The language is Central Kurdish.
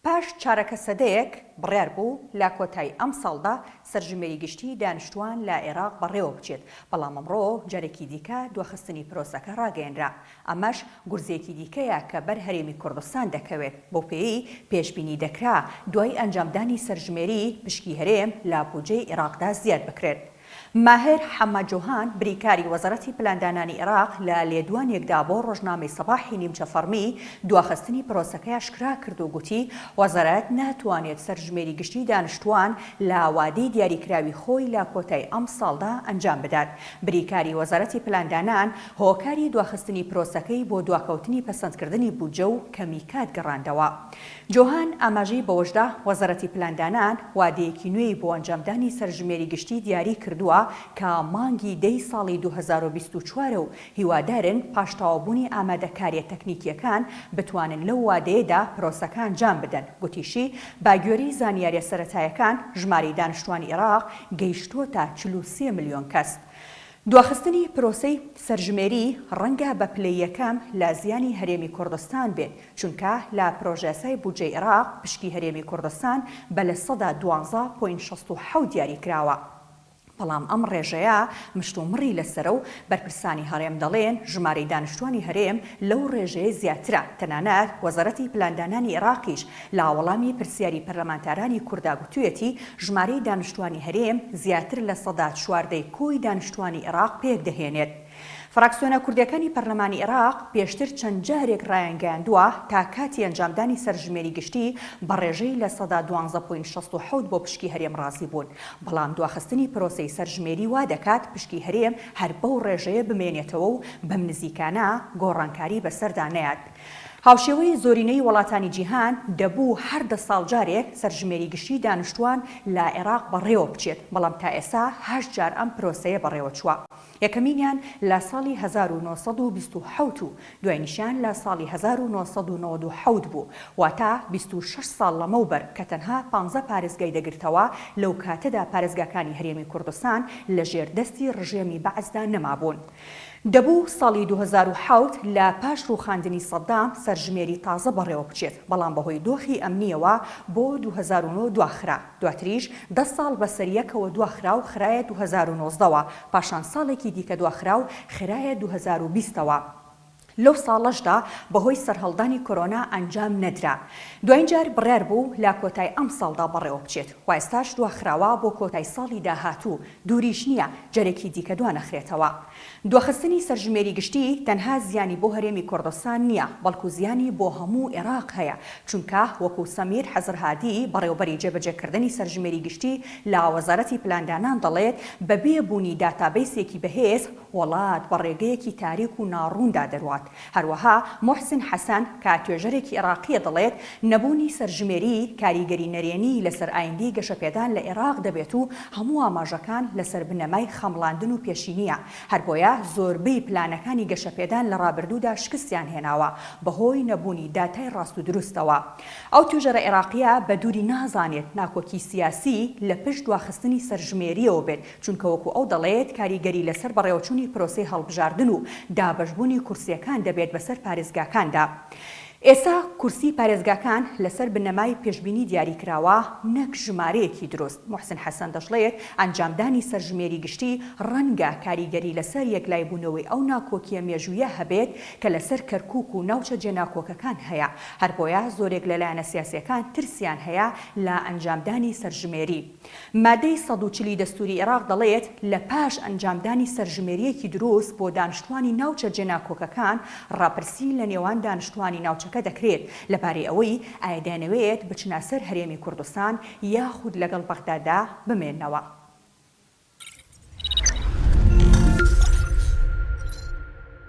پاش چارەکە سەدەیەک بڕیار بوو لە کۆتایی ئەمساڵدا سەرژمێری گشتیی دانیشتووان لە عێراق بەڕێوەبچێت، بەڵام ئەمڕۆ جارێکی دیکە دواخستنی پرۆسەکە ڕاگەیەنرا، ئەمەش گورزێکی دیکەیە کە بەر هەرێمی کوردستان دەکەوێت، بەوپێیەی پێشبینی دەکرا دوای ئەنجامدانی سەرژمێری پشکی هەرێم لە بودجەی عێراقدا زیاد بکرێت. ماهر حەمە جۆهان، بریکاری وەزارەتی پلاندانانی عێراق لە لێدوانێکدا بۆ ڕۆژنامەی سەباحی نیمچە فەڕمی، دواخستنی پرۆسەکەی ئاشکرا کرد و گوتی، وەزارەت ناتوانێت سەرژمێری گشتی دانیشتووان لە وادەی دیاریکراوی خۆی لە کۆتای ئەمساڵدا ئەنجام بدات. بریکاری وەزارەتی پلاندانان هۆکاری دواخستنی پرۆسەکەی بۆ دواکەوتنی پەسەندکردنی بودجە و کەمی کات گەڕاندەوە. جۆهان ئاماژەی بەوەشدا، وەزارەتی پلاندانان وادەیەکی نوێی بۆ ئەنجامدانی سەرژمێری گشتی دیاری کردووە کە مانگی دەی ساڵی 2024 ە و هیوادارن پاش تەواوبوونی ئامادەکارییە تەکنیکییەکان بتوانن لەو وادەیەدا پرۆسەکە ئەنجام بدەن. گوتیشی، بەگوێرەی زانیارییە سەرەتایەکان ژمارەی دانیشتوانی عێراق گەیشتووەتە 43 ملیۆن کەس. دواخستنی پرۆسەی سەرژمێری ڕەنگە بە پلەی یەکەم لە زیانی هەرێمی کوردستان بێت، چونکە لە پرۆژەیاسای بودجەی عێراق پشکی هەرێمی کوردستان بە 12 point 67 دیاری کراوە، بەڵام ئەم ڕێژەیە مشتومڕی لەسەرە و بەرپرسانی هەڕێم دەڵێن ژمارەی دانیشتوانی هەرێم لەو ڕێژەیە زیاترە، تەنانەت وەزارەتی پلاندانانی عێراقیش لە وەڵامی پرسیاری پەرلەمانتارانی کوردا گوتویەتی ژمارەی دانیشتوانی هەرێم زیاتر لە 14% ی کۆی دانیشتوانی عێراق پێکدەهێنێت. فراکسیۆنە کوردیەکانی پەرلەمانی عێراق پێشتر چەند جارێک ڕایانگەیاندووە تا کاتی ئەنجامدانی سەرژمێری گشتی بە ڕێژەی 12 point 67 بۆ پشکی هەرێم ڕازی بوون، بەڵام دواخستنی پرۆسەی سەرژمێری وا دەکات پشکی هەرێم هەر بەو ڕێژەیە بمێنێتەوە و بەم نزیکانە گۆڕانکاری بەسەردا نەیات. هاوشێوەی زۆرینەی وڵاتانی جیهان، دەبوو هەر دە ساڵ جارێک سەرژمێری گشتی دانیشتووان لە عێراق بەڕێوە بچێت، بەڵام تا ئێستا هەشت جار ئەم پرۆسەیە بەڕێوەچووە. یەکەمینیان لە ساڵی 1927 و دواینیشیان لە ساڵی 1997 بوو، واتە 26 ساڵ لەمەوبەر کە تەنها پانزە پارێزگای دەگرتەوە، لەو کاتەدا پارێزگاکانی هەرێمی کوردستان لەژێر دەستی ڕژێمی بەعسدا نەمابوون. دەبوو ساڵی 2007 لە پاش ڕووخاندنی سەدام سەرژمێری تازە بەڕێوەبچێت، بەڵام بەهۆی دۆخی ئەمنییەوە بۆ 2009 دواخرا. دواتریش دە ساڵ بەسەریەکەوە دواخرا و خرایە 2019 وە، پاشان ساڵێکی دیکە دواخرا و خرایە 2020 ەوە. لەو ساڵەشدا بەهۆی سەرهەڵدانی کۆرۆنا ئەنجام نەدرا. دواین جار بڕیار بوو لە کۆتای ئەمساڵدا بەڕێوەبچێت و ئێستاش دواخراوە بۆ کۆتای ساڵی داهاتوو، دووریش نییە جارێکی دیکە دوانەخرێتەوە. دواخستنی سەرژمێری گشتی تەنها زیانی بۆ هەرێمی کوردستان نییە، بەڵکو زیانی بۆ هەموو عێراق هەیە، چونکە وەکو سەمیر حەزرهادی، بەڕێوەبەری جێبەجێکردنی سەرژمێری گشتی لە وەزارەتی پلاندانان دەڵێت، بەبێ بوونی داتابەیسێکی بەهێز، وڵات بە ڕێگەیەکی تاریک و ناڕووندا دەروات. هەروەها موحسن حەسەن کە توێژەرێکی عێراقییە دەڵێت، نەبوونی سەرژمێری کاریگەری نەرێنی لەسەر ئایندەی گەشەپێدان لە عێراق دەبێت و هەموو ئاماژەکان لەسەر بنەمای خەمڵاندن و پێشینییە، هەربۆیە زۆربەی پلانەکانی گەشەپێدان لە ڕابردوودا شکستیان هێناوە بەهۆی نەبوونی داتای ڕاست و دروستەوە. ئەو توێژەرە عێراقییە بە دووری نازانێت ناکۆکی سیاسی لە پشت دواخستنی سەرژمێرییەوە بێت، چونکە وەکو ئەو دەڵێت کاریگەری لەسەر بەڕێوەچوونی پرۆسەی هەڵبژاردن و دابەشبوونی کورسییەکان دەبێت بەسەر پارێزگاکاندا. ئێستا کورسی پارێزگاکان لەسەر بنەمای پێشبینی دیاریکراوە نەک ژمارەیەکی دروست. موحسن حەسەن دەشڵێت، ئەنجامدانی سەرژمێری گشتی ڕەنگە کاریگەری لەسەر یەکلایبوونەوەی ئەو ناکۆکییە مێژوویە هەبێت کە لەسەر کەرکوک و ناوچە جێناکۆکەکان هەیە، هەربۆیە زۆرێک لە لایەنە سیاسییەکان ترسیان هەیە لە ئەنجامدانی سەرژمێری. مادەی 140 ی دەستووری عێراق دەڵێت، لە پاش ئەنجامدانی سەرژمێرییەکی دروست بۆ دانیشتووانی ناوچە جێناکۆکەکان، ڕاپرسی لە نێوان دانیشتووانی ناوچەکە دەکرێت لەبارەی ئەوەی ئایا دەیانەوێت بچنە سەر هەرێمی کوردستان یاخود لەگەڵ بەغدادا بمێننەوە.